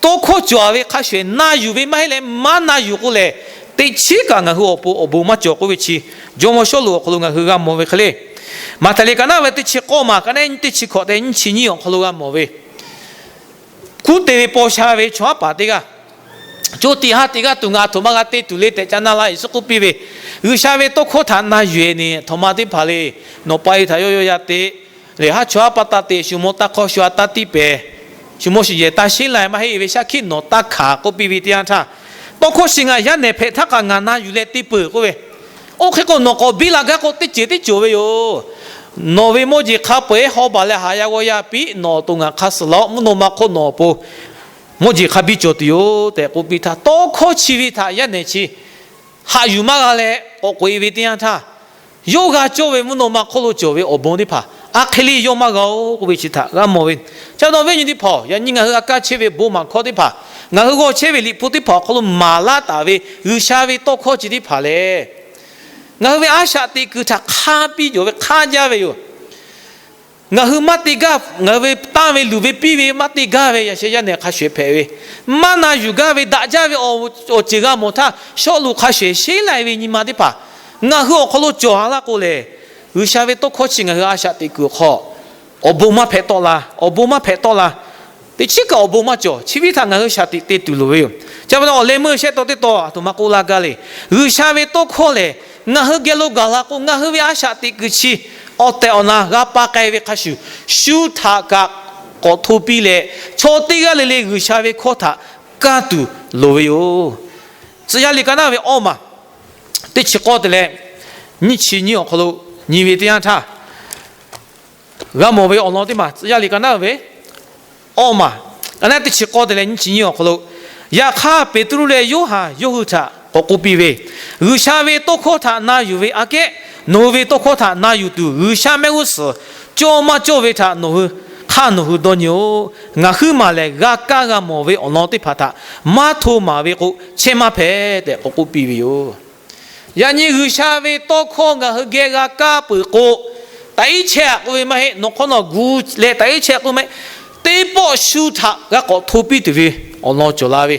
tawˇ hkawˇ cawˬ-a ve hk'a shuˍ shuˍ na yuˬ ve maˇ heˆ leh maˇ na yuˬ k'o lehˬ, teꞈ chiˉ kaꞈ ngaˬ hui awˬ pon awˬ bon maˇ cawˬ k'oˆ ve chi, jawˇmawˇ Sawˉluꞈ awˬ hk'aw lo ngaˬ hui g'a mawˬ ve hk'e le. Maꞈhtehˍ liꞈ ka naˉ ve teˇ chi k'awˇ maˬ, ka naˉ nyiˇ teˇ chi hkawꞈ tehꞈ nyiˇ chi nyiˇ awˬ hk'aw lo g'a mawˬ ve, kuˉ te ve paw sha ve chaw haˉ paˍ teˇ g'aˇ, co tiꞈ ha tiꞈ g'aˇ tuˬ ngaˬ aˬ htoꞈ ma g'a te tuˬ le tehꞈ ca na la Yeˍsuˆ k'oˆ piˇ ve, G'uiˬsha ve tawˇ hkawˇ htaꞈ na yuˬ-e ne, aˬ htoꞈ ma teˇ hpaˍ le, nawˬ pa-e htaꞈ yawˇ yawˇ yaˇ te lehˬ, haˉ chawˇ haˉ paˆ taˇ te, shu mawˇ taˇ hk'awˇ, shu ha taˇ tiˇ pehˍ, shu mawˇ shu yehˬ taˇ sheˉ lai maˇ heˆ ve shaˉ hkiˆ nawˬ taˇ hkanˍ k'oˆ piˇ ve teˇ yanˇ htaˇ, tawˇ hkawˇ chi ngaˬ yaˇ nehˬ hpehꞈ htaˇ kaꞈ ngaˬ na yuˬ leh te peuˬ k'oˆ ve, oˇ hk'e k'o nawˬ k'awꞈ biˇ la gaˇ k'o teˇ ceuˬ teˇ cawˬ ve yoˬ. Nawˬ ve mawˇ jeˬ hk'a peu-eˬ haw baˬ leh haꞈ ya g'aw yaˇ piˇ, nawˬ awˬ to ngaˬ hk'aˇ suh laˬ-oꞈ, mvuhˇ naw ma hk'oˆ nawˬ awˬ pon mawˇ jeˬ hk'a biˇ cawˬ tuˬ yoˬ tehꞈ k'oˆ piˇ htaˇ, tawˇ hkawˇ chi ve htaꞈ yaˇ nehˬ chi haꞈ yuˬ maˇ g'a leh k'awꞈ k'oꞈ-e ve teˇ yanˇ htaˇ, yawˇ g'a cawˇ ve mvuhˇ naw ma hk'oˆ lo cawˬ ve awˬ bon teˇ hpaˍ a hk'e le yawˇ maˇ g'a-oˬ k'oˆ ve chi htaꞈ g'a mawˬ ve. Chi pa taw, viˉ nyi teˇ hpaˍ-oˬ, yaꞈ nyi ngaˬ hui g'a kaˇ chehˇ ve bon maˍ hkawˇ teˇ hpaˍ, ngaˬ hui g'aw chehˇ ve Liꞈ hpu teˇ hpaˍ awˬ hk'aw lo maˍ laˇ taˍ ve G'uiˬsha ve tawˇ hkawˇ chi teˇ hpaˍ lehˬ, ngaˬ hui ve a shaꞈ teꞈ kuiˬ htaꞈ hk'aˇ piˇ cawˬ ve, hk'aˇ jaˇ ve yoˬ. Ngaˬ hui maˇ te gaˇ, ngaˬ hui ve tanˇ ve luˬ ve piˇ ve maˇ te gaˇ ve yaꞈ sheh yaˇ nehˬ hk'a shuˍ shuˍ hpehꞈ ve, maˇ na yuˬ gaˇ ve daꞈ jaˇ ve awˬ ceuˬ g'a mawˬ htaˇ, Sawˉluꞈ hk'a shuˍ shuˍ sheˉ lai ve nyi ma teˇ hpaˍ ngaˬ hui awˬ hk'aw lo cawˬ-a laˇ k'o lehˬ, G'uiˬsha ve tawˇ hkawˇ chi ngaˬ hui a shaꞈ teꞈ kuiˬ awˬ hk'aw awˬ bon maˇ hpehꞈ tawˆ la, awˬ bon maˇ hpehꞈ tawˆ la. Teˇ chiˉ kaꞈ awˬ bon maˇ cawˬ. Chi viˉ htaꞈ ngaˬ hui shaˍ tiꞈ te tuˬ loˍ ve yoˬ. Chi pa taw, awˬ leh meuˇ shehˆ taw teˇ taw aˬ htoꞈ ma k'oˆ laˇ gaˇ le. G'uiˬsha ve tawˇ hkawˇ lehˬ, ngaˬ hui geh lo gaˬ la k'o, ngaˬ hui ve a shaꞈ teꞈ kuiˬ chi awˬ tehˬ awˬ na g'a pa k'ai ve hk'a shuˍ, shu htaꞈ kaꞈ k'awꞈ hto piˇ leh, chaw teˇ g'aˇ le le G'uiˬsha ve hkawˇ htaꞈ kaˇ tuˬ loˍ ve yoˬ. Tcuh yaˇ liꞈ ka naˉ ve awˇ maˬ teˇ chi k'awˇ te leh nyiˇ chi nyiˇ awˬ hk'aw lo nyi ve teˇ yanˇ htaˇ, g'a mawˬ ve awˬ lawn teˇ maˬ Tcuh yaˇ liꞈ ka naˉ ve awˇ maˬ ka naˉ teˇ chi k'awˇ te leh nyiˇ chi nyiˇ awˬ hk'aw lo, yaꞈ hk'aˇ Peˍtruˆ leh Yoˇhanˬ yawˇ hui htaꞈ k'awꞈ k'oˆ piˇ ve, G'uiˬsha ve tawˇ hkawˇ htaꞈ na yuˬ ve aꞈ kehˉ, nawˬ hui ve tawˇ hkawˇ htaꞈ na yuˬ tuˬ G'uiˬsha mehˆ g'uˇ suhˍ cawˇ maˇ cawˇ ve htaꞈ nawˬ hui hk'aˇ nawˬ hui dawˇ nyi-oˬ. Ngaˬ huiˉ maˬ lehˬ, g'a kaˇ g'a mawˬ ve awˬ lawn teˇ hpaˍ htaꞈ maˇ hto maˍ ve k'o, chehˇ maˇ hpehꞈ tehꞈ k'awꞈ k'oˆ piˇ ve yoˬ. Yaꞈ nyi G'uiˬsha ve tawˇ hkawˇ ngaˬ hui geh g'a kaˇ peuˬ k'o, taꞈ iˉ chehˇ-aꞈ k'oˆ ve maˇ heˆ, nawˬ hk'awˇ nawˬ gu leh taꞈ iˉ chehˇ k'oˆ maˇ heˆ, teˇ pawˆ shu htaꞈ g'a k'awꞈ hto piˇ tuˬ ve awˬ lawn cawˬ la ve.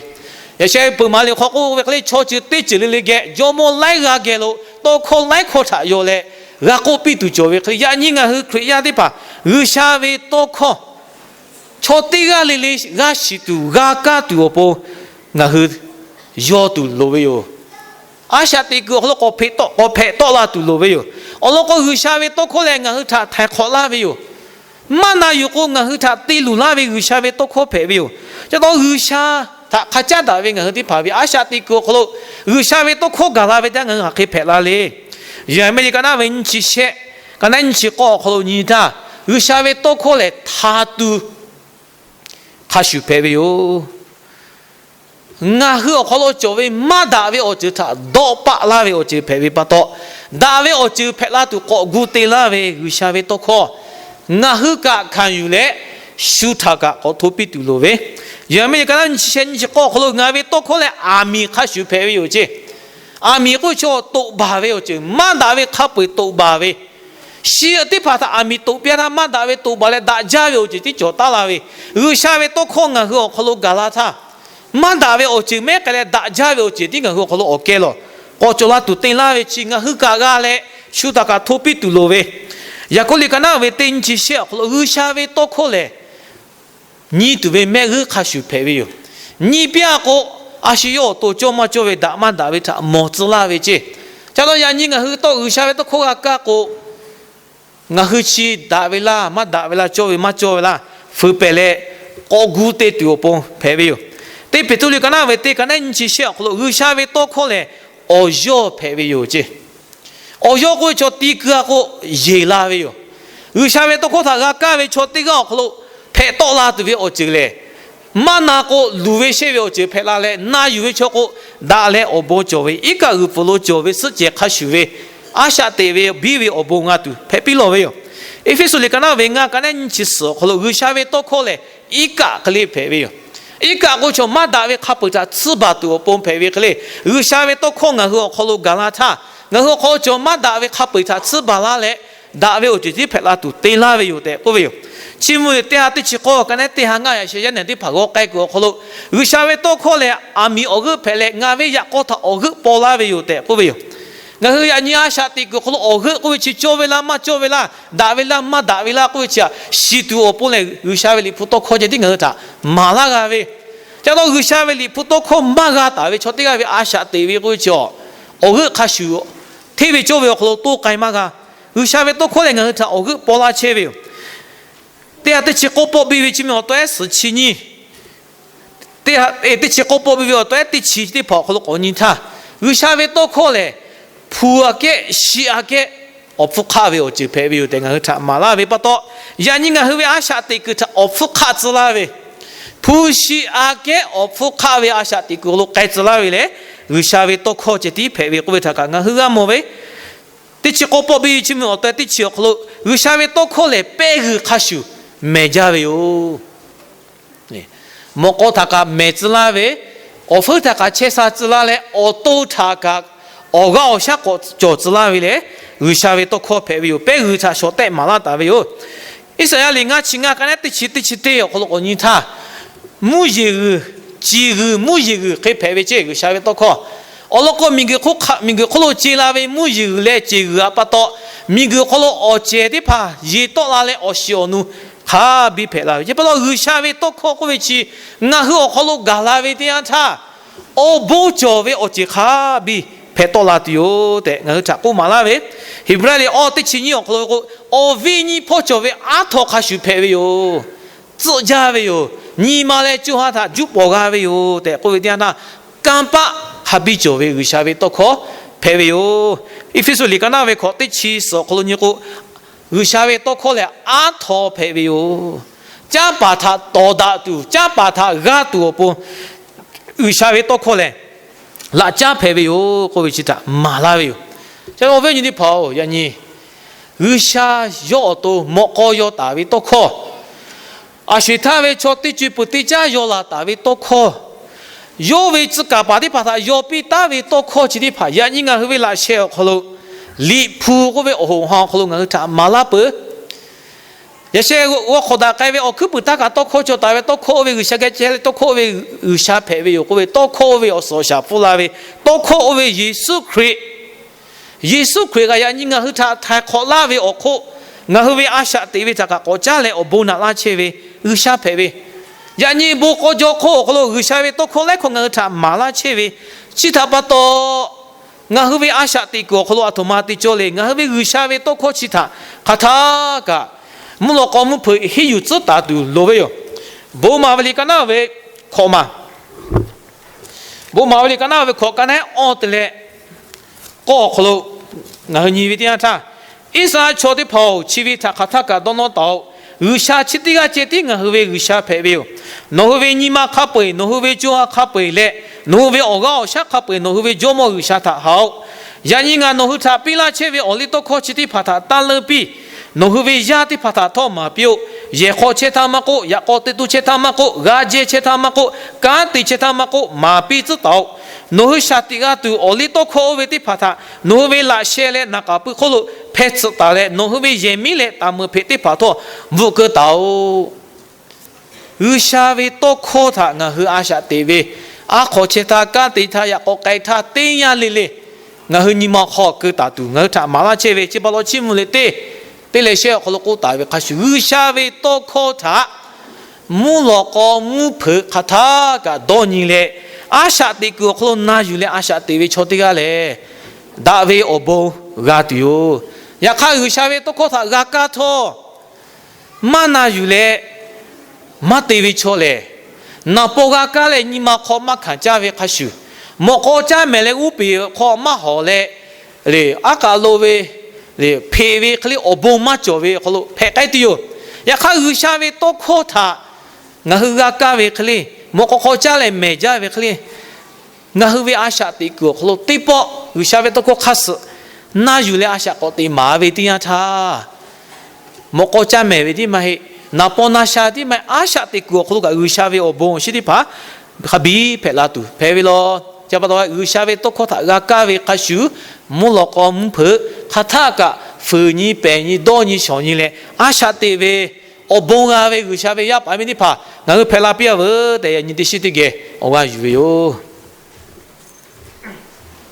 Yaꞈ sheh peuˬ maˍ liꞈ hk'aw k'oˆ ve hk'e le, chaw ceuˬ teˇ ceuˬ le le geh jawˇmawˇ laiˉ g'aˇ geh lo tawˇ hkawˇ laiˉ hkawˇ htaꞈ yaw leh g'a k'oˆ piˇ tuˬ cawˬ ve hk'e le, yaꞈ nyi ngaˬ hui Hkriꞈ yaˇ teˇ hpaˍ G'uiˬsha ve tawˇ hkawˇ chaw teˇ g'aˇ le le g'a shiˍ tuˬ g'a kaˇ tuˬ awˬ pon ngaˬ hui yaw tuˬ loˍ ve yoˬ. A shaꞈ teꞈ kuiˬ awˬ hk'aw lo k'awꞈ hpehꞈ tawˆ la tuˬ loˍ ve yoˬ. Awˬ lawn k'o, G'uiˬsha ve tawˇ hkawˇ lehˬ ngaˬ hui htaꞈ htaiˍ hk'awꞈ laˇ ve yoˬ. Maˇ na yuˬ k'o, ngaˬ hui htaꞈ te luˬ laˇ ve G'uiˬsha ve tawˇ hkawˇ hpehꞈ ve yoˬ. Chi taw G'uiˬsha htaꞈ hk'a caˉ daꞈ ve ngaˬ hui teˇ hpaˍ ve a shaꞈ teꞈ kuiˬ awˬ hk'aw lo G'uiˬsha ve tawˇ hkawˇ gaˬ la ve htaꞈ ngaˬ hui hk'aˬ hk'e hpehꞈ la le. Yeˍraˍmiˆ liꞈ ka naˉ ve nyiˇ chi shehˆ, ka naˉ nyiˇ chi k'awˇ awˬ hk'aw lo nyi htaˇ, G'uiˬsha ve tawˇ hkawˇ lehˬ hta tu hk'a shuˍ hpehꞈ ve yoˬ. Ngaˬ hui awˬ hk'aw lo cawˬ ve maˇ daꞈ ve awˬ ceuˬ htaꞈ dawˆ paˆ laˇ ve awˬ ceuˬ hpehꞈ ve pa taw, daꞈ ve awˬ ceuˬ hpehꞈ la tuˬ k'awꞈ gu te laˇ ve G'uiˬsha ve tawˇ hkawˇ ngaˬ hui kaꞈ hkanˍ yuˬ leh, shu htaꞈ kaꞈ k'awꞈ hto piˇ tuˬ loˍ ve. Yeˍraˍmiˆ liꞈ ka naˉ nyiˇ chi shehˆ nyiˇ chi k'awˇ awˬ hk'aw lo, Ngaˬ ve tawˇ hkawˇ lehˬ aˬ miˍ hk'a shuˍ hpehꞈ ve yoˬ ceˇ. Aˬ miˍ k'oˆ ve chaw toꞈ baˬ ve awˬ ceuˬ, maˇ daꞈ ve hk'a peu-eˬ toꞈ baˬ ve, shi teˇ hpaˍ htaꞈ aˬ miˍ toꞈ piˇ htaˇ maˇ daꞈ ve toꞈ baˬ leh daꞈ jaˇ ve awˬ ceuˬ tiˉ cawˬ taˉ la ve, G'uiˬsha ve tawˇ hkawˇ ngaˬ hui awˬ hk'aw lo gaˬ la htaˇ, maˇ daꞈ ve awˬ ceuˬ mehˉ k'ai leh daꞈ jaˇ ve awˬ ceuˬ tiˉ ngaˬ hui awˬ hk'aw lo awˬ keh lawˬ k'awꞈ cawˬ la tuˬ te laˇ ve chi ngaˬ hui kaꞈ g'a leh, shu htaꞈ kaꞈ hto piˇ tuˬ loˍ ve. Yaˍkoˆ liꞈ ka naˉ ve teˇ nyiˇ chi shehˆ awˬ hk'aw lo G'uiˬsha ve tawˇ hkawˇ lehˬ nyi tuˬ ve mehˆ g'uˇ hk'a shuˍ hpehꞈ ve yoˬ. Nyi piˇ-a k'o, a shu yawˇ awˬ to cawˇ maˇ cawˇ ve daꞈ maˇ daꞈ ve htaꞈ mawˬ tcuh laˇ ve ceˇ. Ca taw yaꞈ nyi ngaˬ hui tawˇ G'uiˬsha ve tawˇ hkawˇ g'a kaˇ k'o, ngaˬ hui chi daꞈ ve laˇ maˇ daꞈ ve laˇ, cawˇ ve maˇ cawˇ ve laˇ, fuiˍ pehˍ leh k'awꞈ gu te tuˬ awˬ pon hpehꞈ ve yoˬ. Teˇ Peˍtruˆ liꞈ ka naˉ ve teˇ, ka naˉ nyiˇ chi shehˆ awˬ hk'aw lo G'uiˬsha ve tawˇ hkawˇ lehˬ awˬ yawˇ hpehꞈ ve yoˬ ceˇ. Awˬ yawˇ k'oˆ ve chaw ti keu-a k'o, yeˬ la ve yoˬ. G'uiˬsha ve tawˇ hkawˇ htaꞈ g'a kaˇ ve chaw teˇ g'aˇ awˬ hk'aw lo hpehꞈ tawˆ la tuˬ ve awˬ ceuˬ lehˬ, maˇ na k'o luˬ ve sheˆ ve awˬ ceuˬ hpehꞈ la leh, na yuˬ ve chaw k'o, daꞈ leh awˬ bon cawˬ ve, iˉ kaˆ g'uiˬ pfuhˍ lo cawˬ ve suhˆ cehˬ hk'a shuˍ ve, a shaꞈ teꞈ ve biˇ ve awˬ bon g'a tuˬ hpehꞈ piˇ lawˬ ve yoˬ. Eˇfeˇsuꞈ liꞈ ka naˉ ve ngaˇ, ka naˉ nyiˇ chi suhˍ awˬ hk'aw lo G'uiˬsha ve tawˇ hkawˇ lehˬ iˉ kaˆ hk'e le hpehꞈ ve yoˬ. Iˉ kaˆ k'o chaw maˇ daꞈ ve hk'a peu-eˬ htaꞈ tsuhˇ baˬ tuˬ awˬ pon hpehꞈ ve hk'e le, G'uiˬsha ve tawˇ hkawˇ ngaˬ hui awˬ hk'aw lo gaˬ la htaˇ, ngaˬ hui awˬ hk'aw lo chaw maˇ daꞈ ve hk'a peu-eˬ htaꞈ tsuhˇ baˬ laˇ leh, daꞈ ve awˬ ceuˬ tiˉ hpehꞈ la tuˬ te laˇ ve yoˬ tehꞈ k'oˆ ve yoˬ. Chiˇ mvuh teˇ ha teˇ chi k'awˇ, ka naˉ teˇ ha ngaˇ yaꞈ sheh yaˇ nehˬ teˇ hpaˍ g'aw k'ai kuiˬ awˬ hk'aw lo, G'uiˬsha ve tawˇ hkawˇ lehˬ aˬ miˍ awˬ g'euˆ hpehꞈ leh, ngaˬ ve yaꞈ k'aw htaꞈ awˬ g'euˆ paw laˇ ve yoˬ tehꞈ k'oˆ ve yoˬ. Ngaˬ hui yaꞈ nyi a shaꞈ teꞈ kuiˬ awˬ hk'aw lo awˬ g'euˆ k'oˆ ve chi cawˇ ve laˇ maˇ cawˇ ve laˇ, daꞈ ve laˇ maˇ daꞈ ve laˇ k'oˆ ve chi htaꞈ shiˍ tuˬ awˬ pon lehˬ, G'uiˬsha ve Liꞈ hpu tawˇ hkawˇ ceh tiˉ ngaˬ hui htaꞈ maˍ laˇ g'a ve. Ca taw G'uiˬsha ve Liꞈ hpu tawˇ hkawˇ maˇ g'a taˍ ve chaw teˇ g'aˇ ve a shaꞈ teꞈ ve k'oˆ ve chi, awˬ g'euˆ hk'a shuˍ hteˇ ve cawˇ ve awˬ hk'aw lo toˇ k'ai maˇ g'a. G'uiˬsha ve tawˇ hkawˇ lehˬ ngaˬ hui htaꞈ awˬ g'euˆ paw laˇ chehˇ ve yoˬ. Teˇ ha teˇ chi k'awˇ pawˆ biˇ ve chi mi awˬ taw ehˉ suhˍ chi nyiˇ, teˇ ha, teˇ chi k'awˇ pawˆ biˇ ve awˬ taw ehˉ teˇ chi teˇ hpaˍ awˬ hk'aw lo k'awꞈ nyi htaˇ, G'uiˬsha ve tawˇ hkawˇ lehˬ hpu aꞈ kehˉ shi aꞈ kehˉ awˬ hpfuhˇ hk'aˆ ve awˬ ceuˬ hpehꞈ ve yoˬ tehꞈ ngaˬ hui htaꞈ maˍ laˇ ve pa taw, yaꞈ nyi ngaˬ hui ve a shaꞈ teꞈ kuiˬ htaꞈ awˬ hpfuhˇ hk'aˆ tcuh laˇ ve, hpu shi aꞈ kehˉ awˬ hpfuhˇ hk'aˆ ve a shaꞈ teꞈ kuiˬ awˬ hk'aw lo k'ai tcuh laˇ ve lehˬ, G'uiˬsha ve tawˇ hkawˇ ceh tiˉ hpehꞈ ve k'oˆ ve htaꞈ kaꞈ ngaˬ hui g'a mawˬ ve. Teˇ chi k'awˇ pawˆ biˇ ve chi mi awˬ taw ehˉ teˇ chi awˬ hk'aw lo, G'uiˬsha ve tawˇ hkawˇ lehˬ pehˇ g'uiˬ hk'a shuˍ mehˬ jaˇ ve yoˬ. Mawꞈ k'aw htaꞈ kaꞈ mehˬ tcuh laˇ ve, awˬ hpfuhˇ htaꞈ kaꞈ chehˇ sha tcuh laˇ leh, awˬ to htaꞈ kaꞈ awˬ g'aˇ awˬ shaˉ k'awꞈ cawˬ tcuh laˇ ve lehˬ, G'uiˬsha ve tawˇ hkawˇ hpehꞈ ve yoˬ. Pehˇ g'uiˬ htaꞈ shawˍ tehˆ maˍ laˇ taˍ ve yoˬ. Iˉsaˍyaˆ liꞈ ngaˇ chi ngaˇ, ka naˉ teˇ chi teˇ chi teˇ awˬ hk'aw lo k'awꞈ nyi htaˇ, mvuhˇ yeˬ g'uiˬ, ceˬ g'uiˬ mvuhˇ yeˬ g'uiˬ hk'e hpehꞈ ve ceˇ G'uiˬsha ve tawˇ hkawˇ. Awˬ lawn k'o, miˬguiˬ hk'oˆ hk'a, miˬguiˬ hk'oˆ lo ce la ve mvuhˇ yeˬ g'uiˬ leh ceˬ g'uiˬ aꞈ pa taw, miˬguiˬ hk'aw lo awˬ cehˬ teˇ hpaˍ yeˬ tawˆ la leh awˬ shiˍ awˬ nu hk'a biˇ hpehꞈ la ve ceˇ. Pa taw G'uiˬsha ve tawˇ hkawˇ k'oˆ ve chi ngaˬ hui awˬ hk'aw lo gaˬ la ve teˇ yanˇ htaˇ, awˬ bon cawˬ ve awˬ ceuˬ hk'a biˇ hpehꞈ tawˆ la tuˬ yoˬ tehꞈ ngaˬ hui htaꞈ k'oˆ maˍ laˇ ve. Heˍbrehˇ liꞈ awˇ teˇ chi nyiˇ awˬ hk'aw lo k'o, awˬ viˉ nyiˇ hpawˇ cawˬ ve aˉ htaw hk'a shuˍ hpehꞈ ve yoˬ. tcuhˆ jaˇ ve yoˬ. Nyi ma leh co ha htaꞈ juˇ pawˍ g'a ve yoˬ tehꞈ k'oˆ ve teˇ yanˇ htaˇ, kanˇ paˆ hk'a biˇ cawˬ ve G'uiˬsha ve tawˇ hkawˇ hpehꞈ ve yoˬ. Eˇfeˇsuꞈ liꞈ ka naˇ ve hkawꞈ teˇ chi suhˍ awˬ hk'aw lo nyi k'o, G'uiˬsha ve tawˇ hkawˇ lehˬ aˉ htaw hpehꞈ ve yoˬ. Canˇ paˍ htaꞈ tawˍ daꞈ tuˬ, canˇ paˍ htaꞈ g'a tuˬ awˬ pon G'uiˬsha ve tawˇ hkawˇ lehˬ laꞈ caˉ hpehꞈ ve yoˬ k'oˆ ve chi htaꞈ maˍ laˇ ve yoˬ. Chi awˬ viˉ awˬ nyi teˇ hpaˍ-oˬ, yaꞈ nyi G'uiˬsha yawˇ awˬ to mawꞈ k'aw yaw taˍ ve tawˇ hkawˇ, aˬ sho-eˬ htaˇ ve chaw teˇ co-eˬ peuˬ teˇ caˉ yaw laˬ taˍ ve tawˇ hkawˇ, yawˇ ve tcuh kaˍ paˍ teˇ hpaˍ htaꞈ yaw piˇ taˉ ve tawˇ hkawˇ chi teˇ hpaˍ yaꞈ nyi ngaˬ hui ve laꞈ sheh awˬ hk'aw lo Liꞈ hpu k'oˆ ve awˬ hoꞈ ha awˬ hk'aw lo ngaˬ hui htaꞈ maˍ laˇ peuˬ. Yaꞈ sheh g'aw hk'awꞈ daꞈ k'ai ve awˬ hkuiˉ puiˍ htaˇ kaꞈ tawˇ hkawˇ cawˬ taˍ ve, tawˇ hkawˇ oˇ ve G'uiˬsha geh chehˇ leh tawˇ hkawˇ oˇ ve G'uiˬsha hpehꞈ ve yoˬ k'oˆ ve, tawˇ hkawˇ oˇ ve awˬ suhˍ awˬ shaˍ pfuhˇ la ve, tawˇ hkawˇ oˇ ve Yeˍsuˆ Hkriꞈ Yeˍsuˆ Hkriꞈ kaꞈ yaꞈ nyi ngaˬ hui htaꞈ htaiˍ hk'awꞈ laˇ ve awˬ hk'oˆ, ngaˬ hui ve a shaꞈ teꞈ ve htaꞈ kaꞈ k'awꞈ caˉ leh awˬ bon naꞈ laˇ chehˇ ve G'uiˬsha hpehꞈ ve, yaꞈ nyi bon k'aw jaw hk'oˆ awˬ hk'aw lo G'uiˬsha ve tawˇ hkawˇ lehˉ hkawꞈ ngaˬ hui htaꞈ maˍ laˇ chehˇ ve, chi htaꞈ pa taw ngaˬ hui ve a shaꞈ teꞈ kuiˬ awˬ hk'aw lo aˬ htoꞈ ma te cawˇ le. Ngaˬ hui ve G'uiˬsha ve tawˇ hkawˇ chi htaꞈ hk'aˬ htaˇ kaꞈ mvuhˇ lawꞈ k'aw mvuhˇ hpeuꞈ henˇ yuˬ tcuhˉ taˍ tuˬ loˍ ve yoˬ. Bon maˍ ve liꞈ ka naˇ ve hkawꞈ maˬ Bon maˍ ve liꞈ ka naˇ ve hkawꞈ ka naˉ awˇ te leh k'awˇ awˬ hk'aw lo ngaˬ hui nyi ve teˇ yanˇ htaˇ, Iˉsaˍreˍlaˆ chaw teˇ hpaˍ-oˬ, chi ve htaꞈ hk'aˬ htaˇ kaꞈ dawˇ nawˇ taˍ-oꞈ. G'uiˬsha chi teˇ g'aˇ ceh tiˉ ngaˬ hui ve G'uiˬsha hpehꞈ ve yoˬ. Nawˬ hui ve nyi ma hk'a peu-eˬ, nawˬ hui ve co ha hk'a peu-eˬ leh nawˬ hui ve awˬ g'aˇ awˬ shaˉ hk'a peu-eˬ nawˬ hui ve Jawˇmawˇ G'uiˬsha htaꞈ haꞈ-oꞈ. Yaꞈ nyi ngaˬ nawˬ hui htaꞈ piˇ laˇ chehˇ ve awˬ liˇ tawˇ hkawˇ chi teˇ hpaˍ htaꞈ taˇ leunˇ piˇ. Nawˬ hui ve yaˇ teˇ hpaˍ htaꞈ htawˇ maˍ piˇ-oˆ. Yehˬ hk'aw chehˇ htaˇ maˇ k'oˆ, yaꞈ k'aw te to chehˇ htaˇ maˇ k'oˆ, g'a jehˇ chehˇ htaˇ maˇ k'oˆ, kanˉ te chehˇ htaˇ maˇ k'oˆ, maˍ piˇ tcuhˉ taˍ-oꞈ. Nawˬ hui shaˍ tiꞈ g'a tuˬ awˬ liˇ tawˇ hkawˇ oˇ ve teˇ hpaˍ htaꞈ nawˬ hui ve laꞈ sheh leh naˍ k'aˍ pui hk'oˆ lo hpeh tsuhꞈ taˍ leh, nawˬ hui ve yehˬ miˉ leh taˍ meuꞈ hpeꞈ teˇ hpaˍ htawˇ bvuhꞈ keu taˍ-oꞈ. G'uiˬsha ve tawˇ hkawˇ htaꞈ ngaˬ hui a shaꞈ teꞈ ve, aˉ hk'aw chehˇ htaˇ, kanˉ te htaˇ, yaꞈ k'aw k'ai htaˇ, teˇ yanˇ le le ngaˬ hui nyi ma hk'aw keu taˍ tuˬ ngaˬ hui htaꞈ maˍ laˇ chehˇ ve chi pa taw chiˇ mvuh le teˇ teˇ leh shehˆ awˬ hk'aw lo k'oˆ taˍ ve hk'a shuˍ, G'uiˬsha ve tawˇ hkawˇ htaꞈ mvuhˇ lawꞈ k'aw mvuhˇ hpeuꞈ hk'aˬ htaˇ kaꞈ dawˇ nyi leh, a shaꞈ teꞈ kuiˬ awˬ hk'aw lo na yuˬ leh a shaꞈ teꞈ ve chaw teˇ g'aˇ lehˬ, daꞈ ve awˬ bon g'a tuˬ yoˬ. Yaꞈ hk'aˇ, G'uiˬsha ve tawˇ hkawˇ htaꞈ g'a kaˇ htawˇ, maˇ na yuˬ leh maˇ te ve chaw lehˬ, naˍ paw g'a kaˇ leh nyi ma hk'aw maˇ hkanˍ caˇ ve hk'a shuˍ, mawꞈ k'aw caˇ mehˍ leh g'oˇ peˬ hk'aw maˇ hawˍ leh, aˉ k'aꞈ lo ve hpeꞈ ve hk'e le awˬ bon maˇ cawˬ ve awˬ hk'aw lo hpehꞈ k'ai tuˬ yoˬ. Yaꞈ hk'aˇ, G'uiˬsha ve tawˇ hkawˇ htaꞈ ngaˬ hui g'a kaˇ ve hk'e le, mawꞈ k'aw hk'aw caˇ leh mehˍ jaˇ ve hk'e le, ngaˬ hui ve a shaꞈ teꞈ kuiˬ awˬ hk'aw lo teˇ pawˆ G'uiˬsha ve tawˇ hkawˇ hk'a suhˍ na yuˬ leh a shaꞈ k'awꞈ teꞈ maˍ ve teˇ yanˇ htaˇ, mawꞈ k'aw caˇ mehˍ ve tiˉ maˇ heˆ, naˍ paw na sha tiˉ maˇ heˆ, a shaꞈ teꞈ kuiˬ awˬ hk'aw lo kaꞈ G'uiˬsha ve awˬ bon awˬ shinˉ teˇ hpaˍ hk'a biˇ hpehꞈ la tuˬ hpehꞈ ve law. Chi pa taw, G'uiˬsha ve tawˇ hkawˇ htaꞈ g'a kaˇ ve hk'a shuˍ, mvuhˇ lawꞈ k'aw mvuhˇ hpeuꞈ hk'aˬ htaˇ kaꞈ fuiˍ nyi pehˬ nyi dawˇ nyi shawˍ nyi leh a shaꞈ teꞈ ve awˬ bon g'a ve G'uiˬsha ve yaˇ paˍ yaˇ miˇ teˇ hpaˍ ngaˬ hui hpehꞈ la piˇ-a veuˬ tehꞈ, yaꞈ nyi teˇ shiˉ teˇ geh awˬ g'aˇ yuˬ ve yoˬ.